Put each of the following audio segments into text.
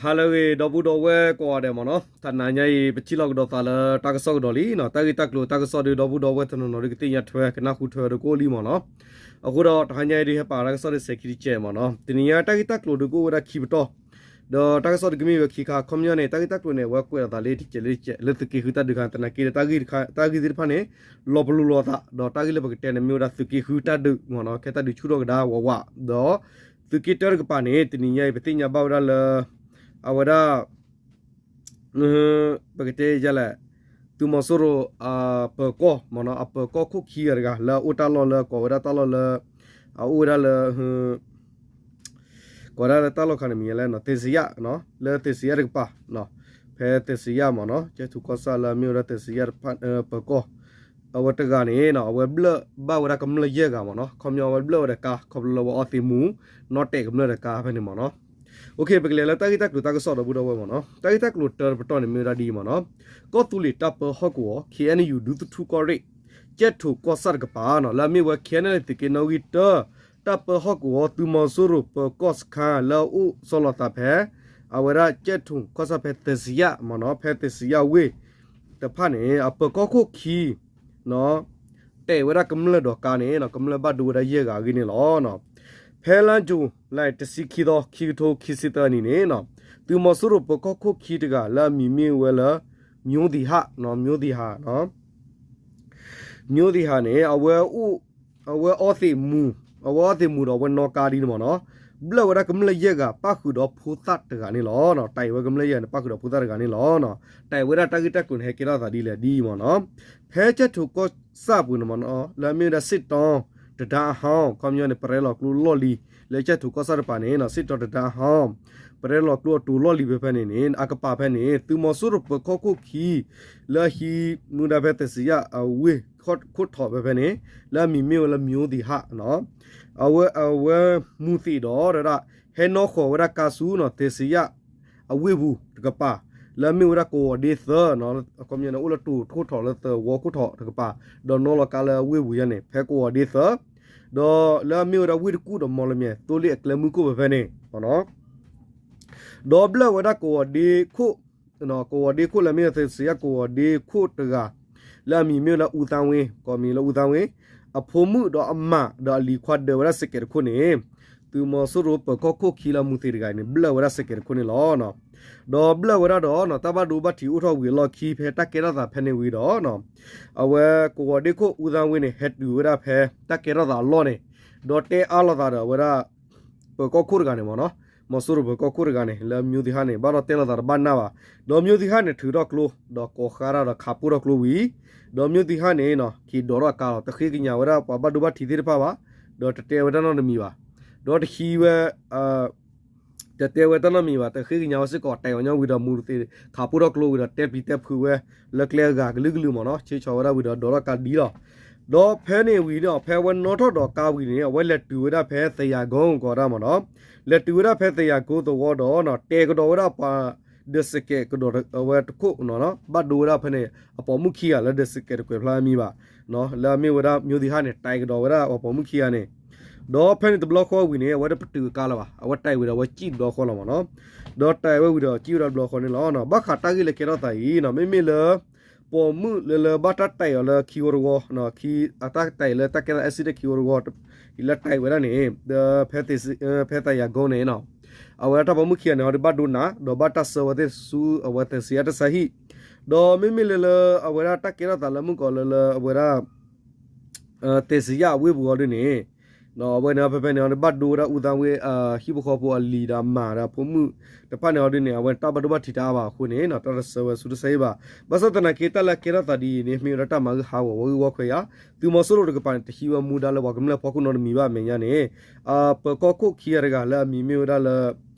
ဟါလၢအဂ့ၤ ဒီပုၢ်ဒီဝဲၢ်ကိးဂၤဒဲးမ့ၢ်နီၤ, တနၤညါအံၤ ပထံၣ်လိာ်ကဒီးသးလၢတၢ်ကစီၣ်ကဒီးလံနီၤ, တၢ်ဂ့ၢ်တၢ်ကျိၤတၢ်ကစီၣ်ဒီး ဒီပုၢ်ဒီဝဲၢ်တနီၤနီၤဒီးကသ့ၣ်ညါထွဲ ကနၢ်ဟူထွဲဒီးကအိၣ်လံမ့ၢ်နီၤ. အဃိဒီးတဟါညါအံၤဒုးဟဲပာ်တၢ်ကစီၣ်ဒီးစဲးခံတစဲးမ့ၢ်နီၤ, တနံၤညါတၢ်ဂ့ၢ်တၢ်ကျိၤဒီးကအိၣ်ဝဲဒၣ်ခံပတီၢ်, ဒီးတၢ်ကစီၣ်ဒီးကမ့ၢ်ဝဲခံခါ ခီပညီန့ၣ် တၢ်ဂ့ၢ်တၢ်ကျိၤန့ၣ် အဝဲကွဲးလီၤသးလၢတစဲးလၢတစဲး လၢသုးက့ဃုတၢ်ဒုးခါ သနာ်က့ဒီး တၢ်ဂ့ၢ်သ့ၣ်တဖၣ်န့ၣ် လီၤပလိာ်လိာ်သး ဒီးတၢ်ဂ့ၢ်လၢပကတဲန့ၣ်မ့ၢ်ဝဲဒၣ်သုးက့ဃုတၢ်ဒုးမ့ၢ်နီၤ, ခဲတၢ်ဒုးဆူၣ်ထီၣ်ကဒါဝးဝး ဒီး သုးက့တၢတကပၤန့ၣ် တနံၤညါအံၤ ပသ့ၣ်ညါဘၣ်ဝဲဒၣ်လၢ အဝဲဒၣ် ပကတဲယလဲၣ်, သုးမီၤစိရိၤ အပၢၤကီၢ်မ့ၢ်နီၤ, အပၢၤကီၢ်ခိၣ်ခံဂၤတဂၤ လၢအအိၣ်တၢ်လီၢ်လၢ ကိးဝဲဒၣ်တၢ်လီၢ်လၢ အအိၣ်ဝဲဒၣ်လၢ ကိးဝဲဒၣ်လၢတၢ်လီၢ်ခါန့ၣ်မံၤလဲၣ်နီၤ, သ့စံယၣ်, လၢသ့စံယၣ်တကပၤ, ဖဲသ့စံယၣ်မ့ၢ်နီၤ, ကဲထူးကီၢ်ဆၣ်လၢအမ့ၢ်ဝဲဒၣ်သ့စံယၣ်တဖၣ် ပၢၤကီၢ် အဝဲတဂၤန့ၣ်နီၤ, အဝဲဘျၢၣ်ဘၣ်ဝဲဒၣ်ကမျၢၢ်ယဲၢ်ဂၤမ့ၢ်နီၤ, ခီပညီအဝဲဘျၢၣ်ဝဲဒီးကါ ခီဖျိလၢအဝဲအီသံးမူၤ နီၣ်တဲာ်ကမျၢၢ်ဒီးကါဖဲန့ၣ်မ့ၢ်နီၤ. ပကလဲၤလၢတၢ်ဂ့ၢ်တၢ်ကျိၤတၢ်ကစီၣ်ဒီပုၢ်ဒီဝဲၢ်မ့ၢ်နီၤ, တၢ်ဂ့ၢ်တၢ်ကျိၤတၢတပတီၢ်န့ၣ်မ့ၢ်ဝဲဒၣ်ဒ်အံၤမ့ၢ်နီၤ, ကီၢ်သူလ့ၤတၢ်ပၢဟီၣ်ကဝီၤ ခ့ၣ်အဲၣ်ယူၣ် ဒူသထူၣ်ကီၢ်ရ့ၣ် ကဲထူးကီၢ်ဆၣ်တကပၤနီၤ, လၢအမ့ၢ်ဝဲ ခ့ၣ်အဲၣ်ယူၣ် သုးက့နီၣ်ဂံၢ်တၢ တၢ်ပၢဟီၣ်ကဝီၤ သုးမီၤစိရိၤပၢၤကီၢ်စခါ လၢအအိၣ်ဆီလီၤသးဖဲ အဝဲဒၣ်ကဲထူးကီၢ်ဆၣ်ဖဲသ့စံယၣ်မ့ၢ်နီၤ, ဖဲသ့စံယၣ်ဝ့ၢ်တဖၣ်န့ၣ် အပၢၤကီၢ်ခိၣ်ခံ တဲာ်ဝဲဒၣ်ကမျၢၢ်ဒီးကါန့ၣ် ကမျၢၢ်ဘၣ်ဒိဝဲဒၣ်ယဲၢ်ဂၤအဂ့ၢ်န့ၣ်လီၤ. ဖဲလါယူၤလံ တဆံခံသီ ခံကထိခံဆံသၢနံၣ်န့ၣ် သုးမီၤစိရိၤပၢၤကီၢ်ခိၣ်ခံတဂၤ လၢအမံၤမ့ၢ်ဝဲလၢ မျိုးသီဟ မျိုးသီဟ မျိုးသီဟန့ၣ် အဝဲ အဝဲအီသံးမူၤ, အဝဲအီသံးမူၤဒီးအဝဲနီၣ်ကါဒ်န့ၣ်မ့ၢ်နီၤ, ဘျၢၣ်ဝဲဒၣ်ကမျၢၢ်ယဲၢ်ဂၤ ပၣ်ဃုာ်ဒီးဖိသၣ်တဂၤန့ၣ်လီၤ. တဲာ်ဝဲကမျၢၢ်ယဲၢ်ဂၤန့ၣ် ပၣ်ဃုာ်ဒီးဖိသၣ်တဂၤန့ၣ်လီၤ. တဲာ်ဝဲဒၣ်တၢ်ဂ့ၢ်တၢ်ကျိၤန့ၣ်ဟဲကဲထီၣ်သးဒ်လဲၣ်ဒ်အံၤမ့ၢ်နီၤ, ဖဲကၠဲၣ်ထူးကီၢ်ဆၣ်ပူၤန့ၣ်မ့ၢ်နီၤ, လၢအမ့ၢ်ဝဲဒၣ် စစ်တောင်း တံတားအဟောင်း ခီပညီန့ၣ် ပရဲလီၤကျိလီၢ်လံၤ လၢကၠဲၣ်ထူးကီၢ်ဆၣ်တကပၤန့ၣ် စစ်တောင်း တံတားအဟောင်း ပရဲလီၤကျိအတိၤလီၢ်လံၤဖဲဖဲန့ၣ်န့ၣ် အကပၤဖဲန့ၣ် သုးမီၤစိရိၤပၢၤကီၢ်ခိၣ်ခံ လၢအဟံးမူဒါဖဲသ့စံယၣ်အဝ့ၢ်ခိၣ်ထီၣ်ဖဲဖဲန့ၣ် လၢအမံၤမ့ၢ်ဝဲလၢ မျိုးသီဟ အဝဲ အဝဲမူၤသံးဒီး ဟဲနီၣ်ဃီၤဝဲဒၣ်ကါဆူ သ့စံယၣ်အဝ့ၢ်ပူၤတကပၤ လၢအမ့ၢ်ဝဲဒၣ်ကဝီၤဒ့သၢ ခီပညီန့ၣ် အိၣ်လၢတိၤခိၣ်ထီၣ်လၢသဝီခိၣ်ထီၣ်တကပၤ ဒီးနီၣ်လီၤကါလၢအဝ့ၢ်ပူၤယါန့ၣ် ဖဲကဝီၤဒ့သၢ ဒီးလၢအမ့ၢ်ဝဲဒၣ်ဝ့ၢ်တကူၣ်ဒီးမီၣ်လမၠဲၣ် သိလ့ၣ်အကျဲမုၢ်ခိၣ်ဖဲဖဲန့ၣ် ဒီးဘျၢၣ်ဝဲဒၣ်ကဝီၤဒ့ခိၣ်, ကဝီၤဒ့ခိၣ်လၢအမ့ၢ်ဝဲသ့စံယၣ်ကဝီၤဒ့ခိၣ်တဂၤ လၢအမံၤမ့ၢ်ဝဲလၢ ဦးသန်းဝင်း, ကိးမံၤလၢ ဦးသန်းဝင်း, အဖိမုၣ်ဒီးအမါဒီးအလံၤခွါဒၢးဝဲဒၣ်စဲးကဲးတခိၣ်န့ၣ် သုးမီၤစိရိၤပၢၤကီၢ်ခိၣ်ခံလၢအမူၤသံးတဂၤန့ၣ် ဘျၢၣ်ဝဲဒၣ်စဲးကဲးတခိၣ်န့ၣ်လီၤ. ဒီးဘျၢၣ်ဝဲဒၣ်ဒီး တၢ်ဘၣ်ဒိဘၣ်ထံးအိၣ်ထီၣ်ဝံၤအလီၢ်ခံ ဖဲတၢ်ကဲထီၣ်သးဖဲန့ၣ်ဝံၤဒီး အဝဲကဝီၤဒ့ခိၣ် ဦးသန်းဝင်းန့ၣ် ဟဲတုၤဝဲဒၣ်ဖဲတၢ်ကဲထီၣ်သးအလီၢ်န့ၣ် ဒီးတဲအါလိာ်သးဒီးအဝဲဒၣ် ပၢၤကီၢ်ခိၣ်တဂၤန့ၣ်မ့ၢ်နီၤ, မီၤစိရိၤပၢၤကီၢ်ခိၣ်တဂၤန့ၣ် လၢမျိုးသီဟန့ၣ် ဘၣ်ဒီးတဲလိာ်သးတဘၣ်နၢ်ဘၣ်, ဒီးမျိုးသီဟန့ၣ် ထုးထီၣ်ကျိ ဒီးကိးဃါတၢ်ဒီးခးပိၢ်ထီၣ်ကျိဝံၤ, ဒီးမျိုးသီဟန့ၣ် က့ၤဒိးထီၣ်အကါလီၤ, တဃ့ကညးဝဲဒၣ်ပှၤဘၣ်ဒိဘၣ်ထံးသ့ၣ်တဖၣ်ဘၣ်, ဒီးတတဲဝဲတၢ်နီတမံၤဘၣ်, ဒီးတဟံးဝဲ တတဲဝဲတၢ်နီတမံၤဘၣ်, တဃ့ကညးဝဲစ့ၢ်ကီး တဲအီၤညီဝံၤဒီး မူၤသံး ခးပိၢ်ထီၣ်ကျိဝံၤဒီး တဲပျံၤတဲဖုးဝဲ လၢကျဲအဂၤကလုာ်ကလုာ်မ့ၢ်နီၤ, ဆ့ဆီဝဲဒၣ်ဝံၤဒီး ဒိးထီၣ်ကါဒ်လီၤ. ဒီးဖဲန့ၣ်ဝံၤန့ၣ် ဖဲအဝဲနီၣ်ထီၣ်ဒီးကါဝံၤန့ၣ် အဝဲလဲၤတုၤဝဲဒၣ်ဖဲသယၤကုန်း ကိးဒၣ်မ့ၢ်နီၤ, လဲၤတုၤဝဲဒၣ်ဖဲသယၤကုန်းသဝီဒီး တဲာ်ကဒီးဝဲဒၣ်ပှၤဒၢးစဲးကဲးကဒီးဝဲတခိၣ်, ဘၣ်ဒိဝဲဒၣ်ဖဲန့ၣ် အပိာ်မုၣ်ခံဂၤလၢဒၢးစဲးကဲးတကွဲးဖျါမံၤဘၣ် လၢအမ့ၢ်ဝဲဒၣ် မျိုးသီဟန့ၣ် တဲာ်ကဒီးဝဲဒၣ်ပှၤပိာ်မုၣ်ခံဂၤန့ၣ်, ဒီးဖဲန့ၣ်တဘျီဃီဝံၤန့ၣ် အဝဲတပတုာ်ကါလၢၤဘၣ်, အဝဲတဲာ်ဝံၤဒီး အဝဲစံၣ်တဘျီဃီလီၤမ့ၢ်နီၤ, ဒီးတဲာ်ဝဲဝံၤဒီး စံၣ်ဝဲဒၣ်တဘျီဃီန့ၣ်လီၤ. ဘၣ်ဃးတၢ်ဂ့ၢ်လၢကဲထီၣ်သးအံၤ မ့မ့ၢ်လၢ ပိာ်မုၣ်လၢလၢဘၣ်တၢ်တဲာ်အီၤလၢခံဝီတဝီ, အတၢ်တဲာ်လၢတၢ်ကဲထီၣ် accident ခံဝီတဝီ လၢတဲာ်ဝဲဒၣ်န့ၣ် ဒီး ဖဲသယၤကုန်းန့ၣ် အဝဲဒၣ်တၢ်ပိာ်မုၣ်ခံဂၤန့ၣ် ဟီဒုးဘၣ်ဒိနး ဒီးဘၣ်တၢ်ဆှၢဝဲသ့ၣ်ဆူအဝဲသ့စံယၣ်တၢ်ဆါဟံၣ်, ဒီးမ့မ့ၢ်လၢလၢအဝဲဒၣ်တၢ်ကဲထီၣ်သးလၢမုၢ်ကီးလၢလၢအဝဲဒၣ် သ့စံယၣ်အဝ့ၢ်ပူၤအီၤဒုးန့ၣ်, အဝဲန့ၣ်ဖဲဖဲန့ၣ် ဟီဒုးဘၣ်ဒိဝဲဒၣ် ဦးသန်းဝင်း ဟံၣ်ဖိဃီဖိအလံၤဒီးအမါဒီးအဖိမုၣ်တဖၣ်န့ၣ် ဟီဒုးန့ၣ် အဝဲတၢ်ဘၣ်ဒိဘၣ်ထံးတအါဘၣ်အဃိန့ၣ် တၢ်တဆှၢဝဲဆူတၢ်ဆါဟံၣ်ဘၣ်. ဘၣ်ဆၣ်သနာ်က့ တၢ်လၢကဲထီၣ်သးဒ်အံၤန့ၣ် မ့ၢ်ဝဲဒၣ်တၢ်မၤဂ့ၢ်ဟးဂီၤဝီၤဂံၢ်ဝီခွဲးယါ, သုးမီၤစိရိၤတကပၤန့ၣ် တဟံးဝဲမူဒါလၢပှၤကမျၢၢ်ဖီခိၣ်နီတမံၤဘၣ် အမဲာ်ညါန့ၣ် အပၢၤကီၢ်ခိၣ်ခံဂၤတဂၤလၢအမံၤမ့ၢ်ဝဲဒၣ်လၢ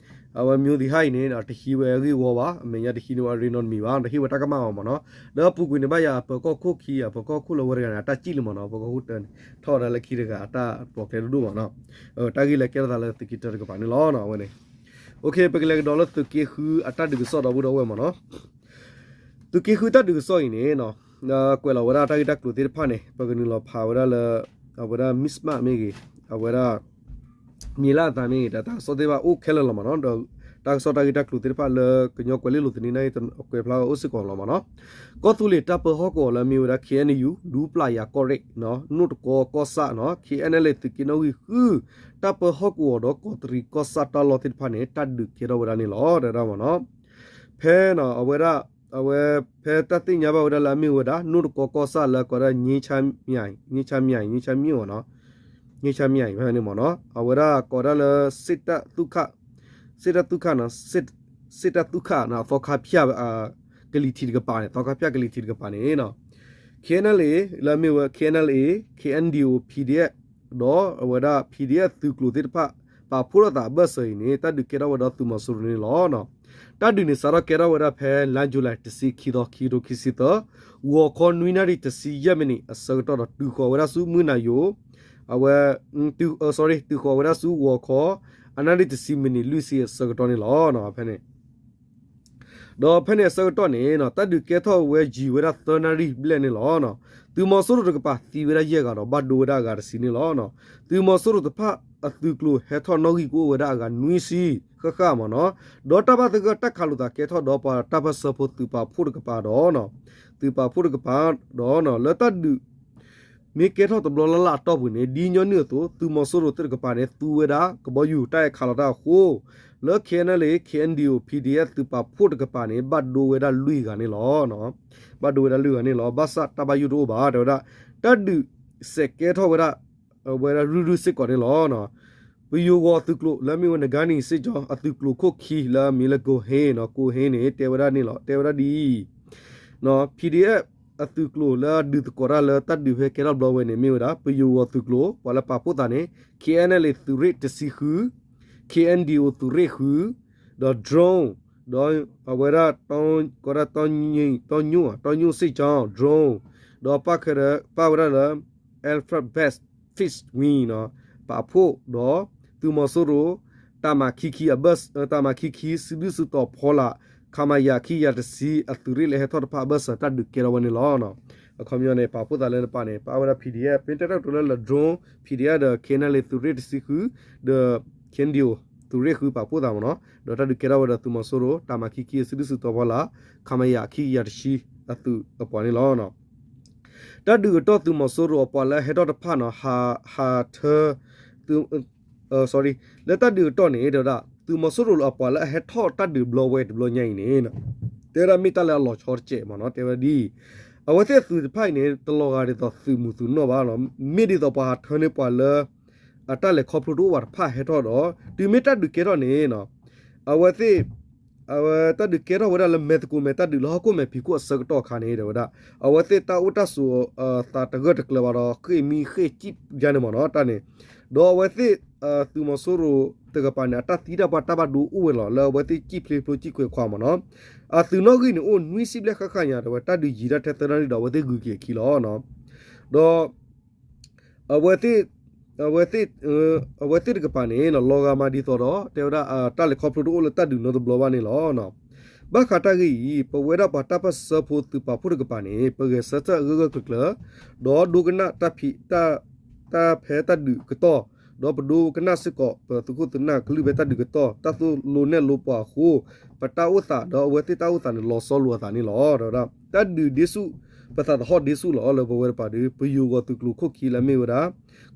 အဝဲမျိုးသီဟအံၤန့ၣ် တဟံးဝဲအဂ့ၢ်ဝီဘၣ်, အမဲာ်ညါတဟံးန့ၢ်ဝဲအရ့နီတမံၤဘၣ်, တဟ့ၣ်ဝဲတၢ်ကမၣ်အီၤမ့ၢ်နီၤ, ဒီးအပူၤကွံာ်န့ၣ်ဘၣ်ယၤ အပၢၤကီၢ်ခိၣ်ခံဂၤ အပၢၤကီၢ်ခိၣ်လၢဝဲတဂၤန့ၣ် အတၢ်စံၣ်လံမ့ၢ်နီၤ, ပၢၤကီၢ်ခိၣ်တၢန့ၣ် ထီၣ်ဝဲဒၣ်လၢခံတဂၤ အတၢ်ပီၤကျဲဒိၣ်ဒိၣ်မ့ၢ်နီၤ, တၢ်ဂ့ၢ်လၢကဲထီၣ်သးလၢသုးက့တၢတကပၤန့ၣ်လီၤ အဝဲန့ၣ်, ပကလဲၤကဒီးလၢသုးက့ဃုအတၢ်ဒုးကစီၣ်ဒီပုၢ်ဒီဝဲၢ်မ့ၢ်နီၤ သုးက့ဃုတၢ်ဒုးကစီၣ်အံၤန့ၣ် ကွဲးလီၤဝဲဒၣ်တၢ်ဂ့ၢ်တၢ်ကျိၤသ့ၣ်တဖၣ်န့ၣ် ပကနုာ်လီၤဖးဝဲဒၣ်လၢ အဝဲဒၣ် မံးမး မ့ၢ်ဂ့ၤ, အဝဲဒၣ် မံၤလၢအသးမ့ၢ်ဂ့ၤ ဒီးတၢ်ကစီၣ်သ့ၣ်တဖၣ်အိၣ်ခဲလၢာ်လီၤမ့ၢ်နီၤ, ဒီး တၢ်ကစီၣ်တၢ်ဂ့ၢ်တၢ်ကျိၤသ့ၣ်တဖၣ်လၢကညီကွဲၤလ့လိၤသန့ၤန့ၣ် ကွဲးဖျါအိၣ်စ့ၢ်ကီးလီၤမ့ၢ်နီၤ. ကီၢ်သူလ့ၤတၢ်ပၢဟီၣ်ကဝီၤလၢအမ့ၢ်ဝဲဒၣ် ခ့ၣ်အဲၣ်ယူၣ် ဒူပျၢ်ယၤကီၢ်ရ့ၣ် နိၣ်တကီကီၢ်ဆၣ်နီၤ ခ့ၣ်အဲၣ်ယူၣ် သုးက့နီၣ်ဂံၢ်ဃု တၢ်ပၢဟီၣ်ကဝီၤဒီးကီးတရံးကီၢ်ဆၣ်တၢ်လီၢ်သ့ၣ်တဖၣ်န့ၣ် တၢ်ဒုးကဲထီၣ်ဝဲဒၣ်န့ၣ်လီၤ တဲဝဲဒၣ်မ့ၢ်နီၤ. ဖဲအဝဲဒၣ် အဝဲဖဲတၢ်သ့ၣ်ညါဘၣ်ဝဲဒၣ်လၢအမ့ၢ်ဝဲဒၣ် နိၣ်တကီကီၢ်ဆၣ်လၢကိးဒၣ် ငြိမ်းချမ်းမြေ ငြိမ်းချမ်းမြေ ငြိမ်းချမ်းမြေ ဖဲန့ၣ်မ့ၢ်နီၤ အဝဲဒၣ်ကိးဒၣ်လၢ စစ်တပ်သုခ စစ်တပ်သုခ စစ်တပ်သုခ အသီခါဖၠၣ် ကလံၤထံးတကပၤန့ၣ် သီခါဖၠၣ်ကလံၤထံးတကပၤန့ၣ် ခ့ၣ်အဲၣ်ယူၣ် လၢအမ့ၢ်ဝဲ ခ့ၣ်အဲၣ်ယူၣ် ခ့ၣ်အဲၣ်ယူၣ် ခ့ၣ်အဲၣ်ယူၣ် PDF ဒီးအဝဲဒၣ် PDF သုးကျိၤသ့ၣ်တဖၣ် ပာ်ဖှိၣ်ထီၣ်သးအဘၢၣ်စၢၤအံၤန့ၣ် တၢ်ဒုးကဲထီၣ်ဝဲဒီးသုးမီၤစိရိၤန့ၣ်လီၤ. တၢ်ဒုးန့ၣ်စးထီၣ်ကဲထီၣ်ဝဲဒၣ်ဖဲ လါယူၤလံ တဆံခံသီ ခံကထိခံဆံသၢ ဂီၤခီနွံနၣ်ရံၣ်တဆံယဲၢ်မံးနံးအဆၢကတီၢ်ဒီးတုၤဃီၤဝဲဒၣ်ဆူမုၢ်နၤယိၤ အဝဲ sorry တုၤဃီၤဝဲဒၣ်ဆူဂီၤခီ အနၣ်ရံၣ်တဆံမံးနံးလွံၢ်ဆံအဆၢကတီၢ်န့ၣ်လီၤ. ဖဲန့ၣ် ဒီးဖဲန့ၣ်အဆၢကတီၢ်န့ၣ် တၢ်ဒုးကဲထီၣ်ဝဲယံာ်ဝဲဒၣ်သၢနၣ်ရံၣ်ဘျဲၣ်န့ၣ်လီၤ. သုးမီၤစိရိၤတကပၤသံဝဲဒၣ်ယဲၢ်ဂၤဒီး ဘၣ်ဒိဝဲဒၣ်အဂၤတဆံန့ၣ်လီၤ. သုးမီၤစိရိၤတဖၣ်အသုးကျိၤဟဲထီၣ်နီၣ်ဂံၢ်ကအိၣ်ဝဲဒၣ်အဂၤနွံဆံဃၣ်ဃၣ်မ့ၢ်နီၤ, ဒီးတၢ်ဘၣ်သဂၢၢ်တၢ်ခးလိာ်သးကဲထီၣ်ဒီးပှၤတၢ်ပၢၢ်ဆၢဖိသုးပာ်ဖှိၣ်တကပၤဒီး သုးပာ်ဖှိၣ်တကပၤဒီး လၢတၢ်ဒုး မ့ၢ်ကဲထီၣ်တဘျီလၢ်လၢ်အတီၢ်ပူၤန့ၣ် ဒ်ညီနုၢ်အသိး သုးမီၤစိရိၤသ့ၣ်တကပၤန့ၣ် သူဝဲဒၣ်ကဘီယူၤတၢ်အဲၣ်ခးလီၤတၢ်အဃိ လၢ ခ့ၣ်အဲၣ်ယူၣ် ခ့ၣ်အဲၣ်ယူၣ် PDF သုးပာ်ဖှိၣ်တကပၤန့ၣ် ဘၣ်ဒိဝဲဒၣ်လွံၢ်ဂၤန့ၣ်လီၤ. ဘၣ်ဒိဝဲဒၣ်လွံၢ်ဂၤန့ၣ်လီၤ. ဘၣ်ဆၣ်တၢ်ဘၣ်ယိၣ်တအိၣ်ဘၣ် တဲဝဲဒၣ် တၢ်ဒုးစဲးကဲထီၣ်ဝဲဒၣ် ဝဲဒၣ်ရုၢ်ရုၢ်စ့ၢ်ကီးန့ၣ်လီၤ. ပယိၤဂီၤသုးကျိၤလၢအမ့ၢ်ဝဲ နဂါနံၤ စ့ၣ်ကၠီ အသုးကျိၤခိၣ်ခံလၢအမံၤလၢ ကိၣ်ဟ့န့ၣ် ကိၣ်ဟ့န့ၣ် တဲဝဲဒၣ်န့ၣ်လီၤ. တဲဝဲဒၣ်ဒ်အံၤ PDF အသုးကျိၤလၢအဒုးသကိးတၢ်လၢတၢ်ဒုးဖဲကဲထီၣ်ဘျီဝဲန့ၣ် မ့ၢ်ဝဲဒၣ် ပယိၤဂီၤသုးကျိၤ ပှၤလၢပာ်ဖှိၣ်သးန့ၣ် ခ့ၣ်အဲၣ်ယူၣ် သုးရ့ၣ်တဆံဃု, ခ့ၣ်အဲၣ်ယူၣ် သုးရ့ၣ်ဃု, ဒီး drone ဒီးအဝဲဒၣ် ကီးဒၣ် တီညိၣ် တီညိၣ်စ့ၣ်ကၠီ drone ဒီးပၣ်ဝဲဒၣ်လၢ Alphabet Fixed Wing ပာ်ဖှိၣ်ဒီး သုးမီၤစိရိၤ တၢ်မၤခံခံ တၢ်မၤခံခံ စုဒုၣ်စုတီၤဖီလာ် ခမရ ခံကယၤတဆံ အသုးရ့ၣ်လၢဟဲထီၣ်တဖၣ်အဘၢၣ်စၢၤ တၢ်ဒုးကဲထီၣ်ဝဲန့ၣ်လီၤ. အခီပညီန့ၣ် ပာ်ဖှိၣ်သးလၢတပၤန့ၣ် ပာ်ဝဲဒၣ် PDF မ့ၢ်တဲတၢ်ကတိၤလၢလၢ drone PDF ဒီး ခ့ၣ်အဲၣ်ယူၣ် သုးရ့ၣ်တဆံဃု ဒီး ခ့ၣ်အဲၣ်ယူၣ် သုးရ့ၣ်ဃုပာ်ဖှိၣ်သးမ့ၢ်နီၤ ဒီးတၢ်ဒုးကဲထီၣ်ဝဲဒီးသုးမီၤစိရိၤ တၢ်မၤခံခံ စုဒုၣ်စုတီၤဖီလာ် ခမရ ခံကယၤတဆံ အသုးအပှၤန့ၣ်လီၤ. တၢ်ဒုးကတီၢ်သုးမီၤစိရိၤအပှၤလၢအဟဲထီၣ်တဖၣ်န့ၣ် ဟးထၢ လၢတၢ်ဒုးကတီၢ်န့ၣ် တဲဝဲဒၣ် သုးမီၤစိရိၤအပှၤလၢအဟဲထီၣ်တၢ်ဒုးဘျီဝဲတဘျီညါအံၤန့ၣ် တဲဝဲဒၣ်မ့ၢ်တၢ်လၢအလီၤဆီတစဲးမ့ၢ်နီၤ တဲဝဲဒၣ်ဒ်အံၤ အဝဲသ့ၣ်အသုးတဖၣ်အံၤန့ၣ် တလီၤဂာ်ဒ်သိးသုးမုၢ်သုးနီၢ်ဘၣ်နီၤ မ့ၢ်ဒ်သိးပှၤဟးထၢန့ၢ်ပှၤလၢ အတၢ်လဲၤခီဖျိတအိၣ်ဘၣ်တဖၣ်ဟဲထီၣ်ဒီး တုၤမ့ၢ်တၢ်ဒုးကဲထီၣ်န့ၣ် အဝဲသ့ၣ် အဝဲတၢ်ဒုးကဲထီၣ်ဝဲဒၣ်လၢမဲာ်သကိးမဲာ်တၢ်ဒုးလၢဟီၣ်ခိၣ်မဲာ်ဖံးခိၣ်အဆၢကတီၢ်အခါန့ၣ် တဲဝဲဒၣ် အဝဲသ့ၣ်တၢ်အိၣ်တၢ်ဆိးသးတဂၢၢ်တကျၢၤဘၣ်ဒီး ဃ့ၢ်မံဃ့ၢ်စံၣ်ယါန့ၣ်မ့ၢ်နီၤ တၢ်န့ၣ် ဒီးအဝဲသ့ၣ် သုးမီၤစိရိၤတကပၤန့ၣ် အတၢ်သံတၢ်ပှၢ်တၢ်ဘၣ်ဒိအိၣ်ဝဲလီၤ လၢအဝဲသ့ၣ်စံၣ်ဖျ့ဖျိစံၣ်ခွဲးခွါမ့ၢ်နီၤ အသုးနီၣ်ဂံၢ်န့ၣ် အိၣ်နွံဆံဘျဲၣ်ဃၣ်ဃၣ်ညါ တဲဝဲ တၢ်ဒုးယံာ်ဒၣ်ထဲသၢနၣ်ရံၣ်ဒီး အဝဲသ့ၣ်ဂုၤက့ၤအခံလီၤ. ဒီး အဝဲသ့ၣ် အဝဲသ့ၣ်တကပၤန့ၣ် လီၤဂာ်မးဒ်သိးဒီး တဲဝဲဒၣ် တၢ်လဲၤခီဖျိတအိၣ်လၢတၢ်ဒုးနီတဘျီဘၣ်န့ၣ်လီၤ. ဘၣ်ဃးတၢ်ဂ့ၢ်အံၤ ပဝဲဒၣ်ပှၤတၢ်ပၢၢ်ဆၢဖိသုးပာ်ဖှိၣ်တကပၤန့ၣ် ပဂဲၤဆၢထၢၣ်အဂၢၢ်ဂၢၢ်ကျၢၤကျၢၤ ဒီးဒိကနၣ်တၢ်ဖံး တၢ်ဖဲတၢ်ဒုးကတီၢ် ဒီးပဒိကနၣ်စ့ၢ်ကီး ပသုးခိၣ်သုးနၢ်ကလုၢ်ဖဲတၢ်ဒုးကတီၢ် တၢ်သိၣ်လိနဲၣ်လိပှၤအဃိ ပတၢ်အိၣ်သးဒီးအဝဲသ့ၣ်တၢ်အိၣ်သးန့ၣ် လီၤဆီလိာ်အသးန့ၣ်လီၤ. တဲဝဲဒၣ်တၢ်ဒုးဒ့ဆူၣ် ပသးသဟီၣ်ဒ့ဆူၣ်လီၤ လၢပဝဲတပၤဒီး ပယိၤဂီၤသုးကျိၤခိၣ်ခံလၢအမ့ၢ်ဝဲဒၣ်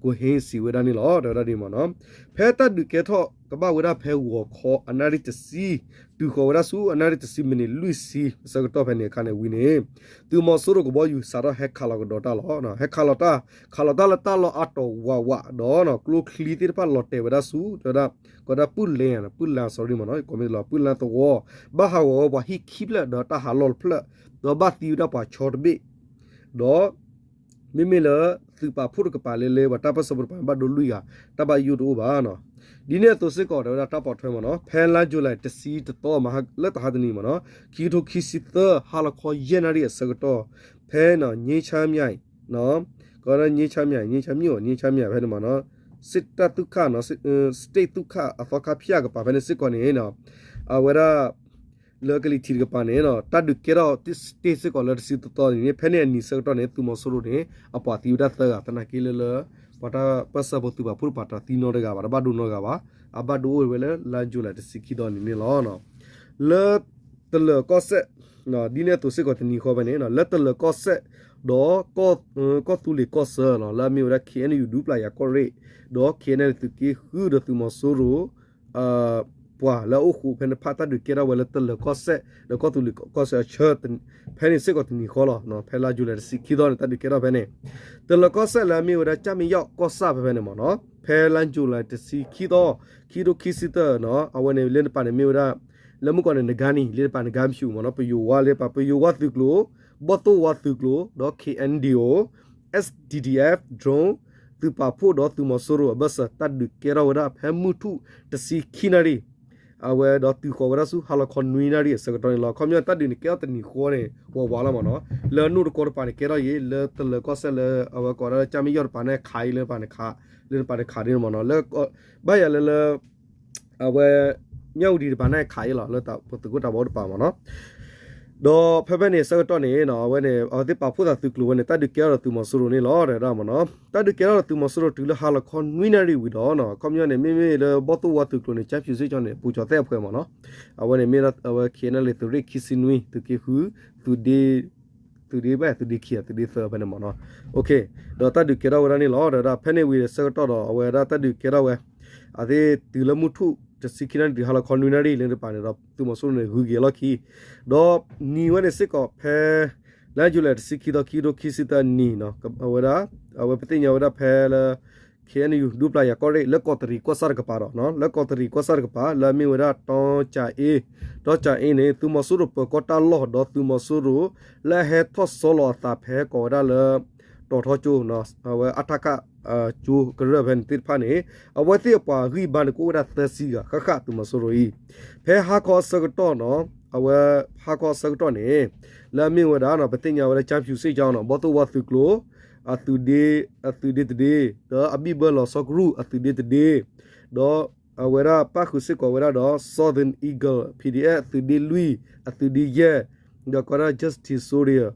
ကိၣ်ဟ့စံးဝဲဒၣ်န့ၣ်လီၤ. တဲဝဲဒၣ်ဒ်မ့ၢ်နီၤ ဖဲတၢ်ဒုးကဲထီၣ်ကဘၣ်ဝဲဒၣ်ဖဲဂီၤခီအနၣ်ရံၣ်တဆံ တုၤဃီၤဝဲဒၣ်ဆူအနၣ်ရံၣ်တဆံမံးနံးလွံၢ်ဆံအဆၢကတီၢ်ဖဲန့ၣ်အခါန့ၣ်ဝံၤန့ၣ် သုးမီၤစိရိၤကဘီယူၤစးထီၣ်ဟဲခးလီၤကဒီးတၢ်လီၤ. ဟဲခးလီၤတၢ် ခးလီၤတၢ်လၢတၢ်လီၢ်အါတီၤဝးဝးဒီး ကျိချံသ့ၣ်တဖၣ်လီၤတဲာ်ဝဲဒၣ်ဆူ တဲဝဲဒၣ် ကီးဒၣ်ပုၢ်လဲၣ် ပုၢ်လဲၣ် sorry မ့ၢ်နီၤ ကီးမ့ၢ်လီၤ ပုၢ်လဲၣ်သဝီ ဘၣ်ဟးဂီၤဝဲပှၤဟံၣ်ခံဖျၢၣ်ဒီးတၢ်ဟးလီၢ်တဖျၢၣ် ဒီးဘၣ်သံဝဲဒၣ်ပှၤဆီတဘ့ၣ် ဒီး မ့မ့ၢ်လၢ သုးပာ်ဖှိၣ်တကပၤလၢလၢပှၤတၢ်ပၢၢ်ဆၢဖိတကပၤန့ၣ် ဘၣ်ဒိလွံၢ်ဂၤ တၢ်ဘၣ်ယိၣ်တအိၣ်ဘၣ်နီၤ. ဒ်န့ၣ်အသိးစ့ၢ်ကီး တဲဝဲဒၣ်တၢ်ပိာ်ထွဲမ့ၢ်နီၤ ဖဲလါယူၤလံတဆံတသီ လၢတဟါတနံၤမ့ၢ်နီၤ ခံကထိခံဆံသၢ ဟါလီၤခီယဲၢ်နၣ်ရံၣ်အဆၢကတီၢ် ဖဲ ငြိမ်းချမ်းမြေ ကီးဒၣ် ငြိမ်းချမ်းမြေ ငြိမ်းချမ်းမြေ ငြိမ်းချမ်းမြေ ဖဲန့ၣ်မ့ၢ်နီၤ စစ်တပ်သုခ စစ်တပ်သုခ အသီခါဖၠၣ်ကပၤဖဲန့ၣ်စ့ၢ်ကီးန့ၣ် အဝဲဒၣ် လၢကလံၤထံးတကပၤန့ၣ် တၢ်ဒုးကဲထီၣ် တ့ၢ်စ့ၢ်ကီးလၢတဆံတသီန့ၣ် ဖဲန့ၣ်အနံၤဆၢကတီၢ်န့ၣ် သုးမီၤစိရိၤန့ၣ် အပှၤသံဝဲဒၣ်သၢဂၤ သနာ်က့လၢလၢ ပှၤတၢ်ပၢၢ်ဆၢဖိသုးပာ်ဖှိၣ်တပၤတသံနီတဂၤဘၣ်, တဘၣ်ဒိနီတဂၤဘၣ်. အဘၣ်ဒိအိၣ်ဝဲလၢလါယူၤလံတဆံခံသီနံၤန့ၣ်လီၤ. လၢတလၢၤကီၢ်စဲၣ် ဒ်န့ၣ်အသိးစ့ၢ်ကီးတနံၤဃီဖဲန့ၣ် လၢတလၢၤကီၢ်စဲၣ် ဒီး ကီၢ်သူလ့ၤကီၢ်ဆၢ လၢအမ့ၢ်ဝဲဒၣ် ခ့ၣ်အဲၣ်ယူၣ် ဒူပျၢ်ယၤကီၢ်ရ့ၣ် ဒီး ခ့ၣ်အဲၣ်ယူၣ် သုးက့ဃုဒီးသုးမီၤစိရိၤ ပှၤလၢအအိၣ်ဃုာ်ဖဲန့ၣ်တဖၣ် တၢ်ဒုးကဲထီၣ်ဝဲလၢတလၢၤကီၢ်စဲၣ် ဒီးကီၢ်သူလ့ၤကီၢ်ဆၢအဆၢ ဖဲန့ၣ်စ့ၢ်ကီးတနံၤဃီလီၤ. ဖဲလါယူၤလံတဆံခံသီန့ၣ် တၢ်ဒုးကဲထီၣ်ဖဲန့ၣ် တလၢၤကီၢ်စဲၣ်လၢအမ့ၢ်ဝဲဒၣ် ကၠၣ်မ့ၢ်ယီၣ်ကီၢ်ဆၣ်ဖဲဖဲန့ၣ်မ့ၢ်နီၤ ဖဲလါယူၤလံတဆံခံသီ ခံကထိခံဆံသၢနီၤ အဝဲန့ၣ်လၢတပၤန့ၣ်မ့ၢ်ဝဲဒၣ် လၢမုၢ်ကီၢ်န့ၣ် နဂါနံၤ လၢတပၤနဂါမဆူၣ်မ့ၢ်နီၤ ပယိၤဝါလၢတပၤ ပယိၤဝါသုးကျိၤ ဘီၣ်သိၣ်ဝါသုးကျိၤ ဒီး ခ့ၣ်အဲၣ်ယူၣ် အ့ၣ်ဒံၣ်အ့ၣ် drone သုးပာ်ဖှိၣ်ဒီးသုးမီၤစိရိၤအဘၢၣ်စၢၤ တၢ်ဒုးကဲထီၣ်ဝဲဒၣ်ဖဲမုၢ်ထူၣ်တဆံခံနၣ်ရံၣ် အဝဲဒီးတုၤဃီၤဝဲဒၣ်ဆူဟါလီၤခီနွံနၣ်ရံၣ်အဆၢကတီၢ်န့ၣ်လီၤ. ခီပညီတၢ်ဒုးန့ၣ်ကဲထီၣ်တနံၤဃီန့ၣ် ဝးဝးလီၤမ့ၢ်နီၤ လၢနိၣ်တကီတပၤန့ၣ် ကဲထီၣ်ယံၤ လၢတလၢၤကီၢ်စဲၣ်လၢအဝဲကိးဝဲဒၣ်လၢ ကၠၣ်မ့ၢ်ယီၣ်တပၤန့ၣ် ခးအံၤလၢတပၤန့ၣ်ခး လၢတပၤန့ၣ်ခးဒ်န့ၣ်မ့ၢ်နီၤ လၢ ဘၣ်ယၤလၢလၢ အဝဲ မၠၣ်ဝတံၤတပၤန့ၣ်ခးအံၤလီၤ လၢပသုးခိၣ်တၢ်ဘီတပၤမ့ၢ်နီၤ ဒီးဖဲဖဲန့ၣ်အဆၢကတီၢ်န့ၣ် အဝဲန့ၣ် အဝဲသ့ၣ်ပာ်ဖှိၣ်သးသုးကျိၤဝဲန့ၣ် တၢ်ဒုးကဲထီၣ်ဒီးသုးမီၤစိရိၤန့ၣ်လီၤ တဲဝဲဒၣ်မ့ၢ်နီၤ တၢ်ဒုးကဲထီၣ်ဒီးသုးမီၤစိရိၤတုၤလၢဟါလီၤခီနွံနၣ်ရံၣ်ဝံၤဒီးနီၤ ခီပညီန့ၣ် မ့မ့ၢ်လၢဘီၣ်သိၣ်ဝါသုးကျိၤန့ၣ် ကၠၣ်ဖၠူၣ်စ့ၢ်ကီးန့ၣ် ပူၤကၠီၤသဲၣ်အဖှဲးမ့ၢ်နီၤ အဝဲန့ၣ်မ့ၢ်အဝဲ ခ့ၣ်အဲၣ်ယူၣ် သုးရ့ၣ်ခံဆံနွံ သုးက့ဃု သုးဒ့ သုးဒ့ဘၣ် သုးဒ့ခံ သုးဒ့သၢဖဲန့ၣ်မ့ၢ်နီၤ ဒီးတၢ်ဒုးကဲထီၣ်ဝဲဒၣ်န့ၣ်လီၤ တဲဝဲဒၣ် ဖဲန့ၣ်ဝံၤအဆၢကတီၢ်ဒီး အဝဲဒၣ်တၢ်ဒုးကဲထီၣ်ဝဲ အသ့ၣ်တုၤလၢမုၢ်ထူၣ်တဆံခံနၣ်ရံၣ်တုၤဟါလီၤခီနွံနၣ်ရံၣ်လၢတပၤန့ၣ်ဒီး သုးမီၤစိရိၤန့ၣ် ဂုၤက့ၤအလီၢ်ခံ ဒီးနံၤဝဲန့ၣ်စ့ၢ်ကီးဖဲ လါယူၤလံတဆံခံသီ ခံကထိခံဆံသၢနံၤ အဝဲဒၣ် အဝဲပသ့ၣ်ညါဝဲဒၣ်ဖဲလၢ ခ့ၣ်အဲၣ်ယူၣ် ဒူပျၢ်ယၤကီၢ်ရ့ၣ် လၢကီးတရံးကီၢ်ဆၣ်တကပၤဒီး လၢကီးတရံးကီၢ်ဆၣ်တကပၤ လၢအမ့ၢ်ဝဲဒၣ် တီကၠၤအ့ တီကၠၤအ့န့ၣ် သုးမီၤစိရိၤပၢၤကီၢ်တၢ်လီၢ် ဒီးသုးမီၤစိရိၤ လၢအဟဲထီၣ်ဆီလီၤအသးဖဲကိးဝဲဒၣ်လၢ တီၤထီကၠိ အဝဲ အထက ကၠိကရၢၢ်ဖဲန့ၣ်သ့ၣ်တဖၣ်န့ၣ် အဝဲသ့ၣ်အပှၤဂံၢ်ဘါန့ၣ် ကအိၣ်ဝဲဒၣ်သၢဆံဂၤ ဃၣ်ဃၣ်သုးမီၤစိရိၤအံၤ ဖဲဟါခီအဆၢကတီၢ်နီၤ အဝဲ ဟါခီအဆၢကတီၢ်န့ၣ် လၢအမ့ၢ်ဝဲဒၣ်နီၤ ပသ့ၣ်ညါဝဲဒၣ် ကၠၣ်ဖၠူၣ်စ့ၢ်ကီးနီၤ ဘီၣ်သိၣ်ဝါသုးကျိၤ အသုးဒ့ အသုးဒ့တဒ့ ဒီးအဘံၣ်ဘၢလီၤဆီကရူၢ်အသုးဒ့တဒ့ ဒီးအဝဲဒၣ်ပၣ်ဃုာ်စ့ၢ်ကီးဝဲဒၣ်ဒီး Southern Eagle PDF အသုးဒ့လွံၢ် အသုးဒ့ယဲၢ် ဒီးကိးဒၣ် Justice Soldier,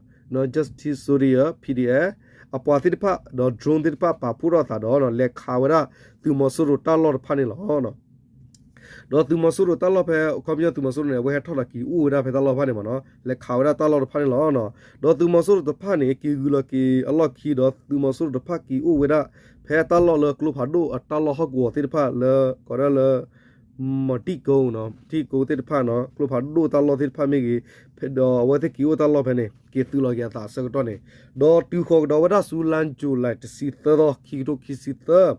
Justice Soldier PDF အပှၤသ့ၣ်တဖၣ် ဒီး drone သ့ၣ်တဖၣ်ပာ်ဖှိၣ်ထီၣ်အသးဒီး လဲၤခးဝဲဒၣ်သုးမီၤစိရိၤတၢ်လီၢ်တဖၣ်န့ၣ်လီၤ. ဒီးသုးမီၤစိရိၤတၢ်လီၢ်ဖဲ ခီပညီသုးမီၤစိရိၤန့ၣ် အဝဲဟဲထီၣ်လီၤက့ၤအိၣ်ဝဲဒၣ်ဖဲတၢ်လီၢ်တဖၣ်န့ၣ်မ့ၢ်နီၤ လဲၤခးဝဲဒၣ်တၢ်လီၢ်တဖၣ်န့ၣ်လီၤ. ဒီးသုးမီၤစိရိၤတဖၣ်န့ၣ် က့ၤဂုၤလီၤက့ၤအလီၢ်ခံဒီး သုးမီၤစိရိၤတဖၣ်က့ၤအိၣ်ဝဲဒၣ် ဖဲတၢ်လီၢ်လၢကျိဖးဒိၣ်အတၢ်လီၢ်ဟီၣ်ကဝီၤသ့ၣ်တဖၣ်လၢ ကိးဒၣ်လၢ မီၣ်တံၣ်ကိ မီၣ်တံၣ်ကိသ့ၣ်တဖၣ်နီၤ ကျိဖးဒိၣ်တၢ်လီၢ်သ့ၣ်တဖၣ်မ့ၢ်ဂ့ၤ ဒီးအဝဲသ့ၣ်က့ၤအိၣ်တၢ်လီၢ်ဖဲန့ၣ် က့ၤသုးလီၤက့ၤအသးအဆၢကတီၢ်န့ၣ် ဒီးတုၤဃီၤကဒီးဝဲဒၣ်ဆူလါယူၤလံတဆံသၢသီ ခံကထိခံဆံသၢ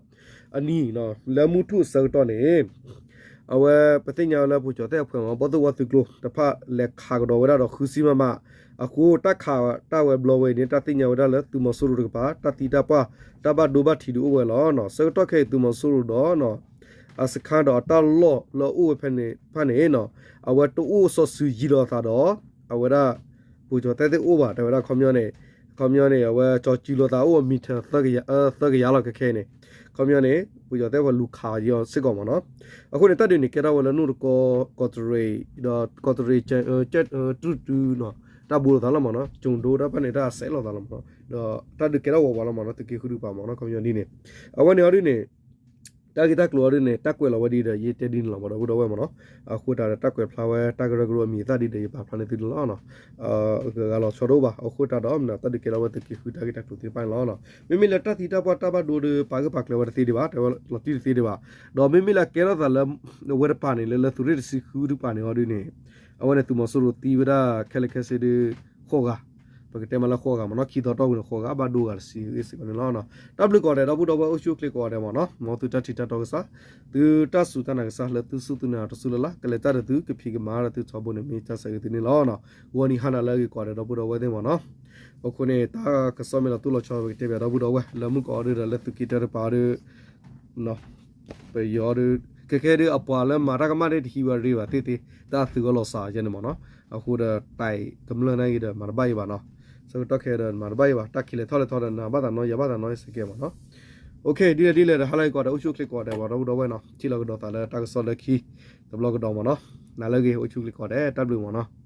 အနံၤ လၢမုၢ်ထူၣ်အဆၢကတီၢ်န့ၣ် အဝဲပသ့ၣ်ညါဝဲလၢပူၤကၠီၤသဲၣ်အဖှဲးမ့ၢ် ဘီၣ်သိၣ်ဝါသုးကျိၤတဖၣ်လဲၤခးကဒီးဝဲဒၣ်ဒီးဃုဆံ မမ အဃိတၢ်ခးတၢ်ဝဲဘျီဝဲအံၤန့ၣ် တၢ်သ့ၣ်ညါဝဲဒၣ်လၢသုးမီၤစိရိၤတကပၤ တၢ်သံတၢ်ပှၢ် တၢ်ဘၣ်ဒိဘၣ်ထံးဒုးအိၣ်ဝဲလီၤ. ဆၢကတီၢ်ခဲအံၤသုးမီၤစိရိၤဒီး အစခန်းဒီးအတၢ်လီၢ်လၢအအိၣ်ဝဲဖဲန့ၣ်တဖၣ်န့ၣ် အဝဲတအိၣ်စီၤစုၤယံၤလိာ်အသးဒီး အဝဲဒၣ် ပူၤကၠီၤသဲၣ်သ့ၣ်အိၣ်ဘၣ် တဲဝဲဒၣ်ခီပညီန့ၣ် ခီပညီန့ၣ် အဝဲကၠီၤစုၤလိာ်သးအိၣ်အမံၤထၢၣ် သၢကယၤလီၤခဲခဲအံၤန့ၣ် ခီပညီန့ၣ် ပူၤကၠီၤသဲၣ်ပှၤလူၤခးယီၤစ့ၢ်ကီးမ့ၢ်နီၤ. အဃိန့ၣ် တၢ်ဒုးန့ၣ်ကဲထီၣ်ဝဲလၢနိၣ်တကီ ကီးတရံး ဒီးကီးတရံး တြူၢ်တုနီၤ တၢ်ဘိလိာ်သးလီၤမ့ၢ်နီၤ ကၠိၤဒိတၢ်ဖၣ်န့ၣ် တၢ်အစဲးလိာ်သးလီၤမ့ၢ်နီၤ ဒီးတၢ်ဒုးကဲထီၣ်ဝးဝးလီၤမ့ၢ်နီၤ သုးက့ဃုဒုးပၤမ့ၢ်နီၤ ခီပညီဒ်န့ၣ် အဝဲန့ၣ်အီၤဒ်န့ၣ် တၢ်ဂ့ၢ်တၢ်ကျိၤအီၤဒ်န့ၣ် တၢ်ကွဲးလီၤဝဲဒ်ဒီး ယတဲဒ်န့ၣ်လီၤမ့ၢ်နီၤ ဒီပုၢ်ဒီဝဲၢ်မ့ၢ်နီၤ အဃိသတးဒီးတၢ်ကွဲးဖျါဝဲတၢ်ကရၢကရိအမံၤအသၣ်ဒ်ဒီးယပာ်ဖျါန့ၢ်သုန့ၣ်လီၤ. ဂၤလီၤဆီတအိၣ်ဘၣ် အဃိသတးဒီးမ့ၢ်နီၤ တၢ်ဒုးကဲထီၣ်ဝဲသုးက့ဃုတၢ်ဂ့ၢ်တၢ်ကျိၤသ့ၣ်တဖၣ်န့ၣ်လီၤ. မ့မ့ၢ်လၢတၢ်သံတၢ်ပှၢ်တၢ်ဘၣ်ဒိဒီး ပာ်ဂၢၢ်ပာ်ကျၢၤဝဲတသ့ဒံးဘၣ် တဲဝဲလီၤတံၢ်တသ့ဒံးဘၣ်. ဒီးမ့မ့ၢ်လၢကဲထီၣ်သးလၢ ဝဲတပၤန့ၣ် လၢလၢသုးရ့ၣ်တဆံဃုတပၤန့ၣ်အီၤဒ်န့ၣ် အဝဲန့ၣ်သုးမီၤစိရိၤသံဝဲဒၣ်ခဲလၢာ်ခဲဆ့ဒီး ဃိးဂၤ ပကတဲမးလၢဃိးဂၤမ့ၢ်နီၤ ခံသီတီၢ်ပူၤန့ၣ် ဃိးဂၤ ဘၣ်ဒိဂၤတဆံဂ့ၢ်စ့ၢ်ကီးန့ၣ်လီၤ. တၢ်ဘျုးကိးဂၤဒဲး ဒီပုၢ်ဒီဝဲၢ်အိၣ်ဆူၣ်အိၣ်ချ့ကိးဂၤဒဲးမ့ၢ်နီၤ မ်သုတၢ်ထံၣ်တၢ်တီကစၢ် သုတၢ်စူၢ်တၢ်နာ်ကစၢ်လၢသုစူၢ်သုနာ်တစူၢ်လၢ်လၢ် ကလဲၤတၢ်ဒီးသု ကဖံးကမၤဒီးသုထီဘိန့ၣ် မ့ၢ်တၢ်ဆၢဂ့ၤသုန့ၣ်လီၤ. ဂီၤနံၤဟါနၤလၢအဂ့ၤကိးဂၤဒဲး ဒီပုၢ်ဒီဝဲၢ်သ့ၣ်မ့ၢ်နီၤ အဃိန့ၣ် တၢ်ကစီၣ်မ့ၢ်လီၤတိၢ်လီၤဆီ ပကတဲဘၣ်ဒီပုၢ်ဒီဝဲၢ် လၢမုၢ်ကီးအီၤဒုဒီးလၢသုးက့တၢတပၤဒီး ပယီၤဒီး ခဲခဲဒုးအပှၤလၢမၤတၢ်ကမၣ်ဒ်တဟံးဝဲရ့ဘၣ်သ့ၣ်သ့ၣ် တၢ်သုးအီၤလီၤစၢ်ယဲန့ၣ်မ့ၢ်နီၤ အဃိဒီးတၢ်ကမျၢၢ်န့ၣ်ဂ့ၤဒီး မၤတဘၣ်ယံၤဘၣ်နီၤ ဆၢကတီၢ်ခဲဒီးမၤတဘၣ်ယံၤဘၣ် တၢ်ခံးလဲၤထီၣ်လဲၤထီဒီး နၤဘၣ်သးနီၤ ယၤဘၣ်သးနီၤ စ့ၢ်ကီးမ့ၢ်နီၤ ဒ်လဲၣ်ဒ်လဲၣ်ဒီး ဟါလၢအဂ့ၤကိးဂၤဒဲး အိၣ်ဆူၣ်အိၣ်ချ့ကိးဂၤဒဲး ဒီပုၢ်ဒီဝဲၢ်နီၤ ထံၣ်လိာ်ကဒီးသးလၢတၢ်ကစီၣ်လၢခံ တဘျီကဒီးမ့ၢ်နီၤ နၤလၢအဂ့ၤ အိၣ်ဆူၣ်အိၣ်ချ့ကိးဂၤဒဲး တၢ်ဘျုးမ့ၢ်နီၤ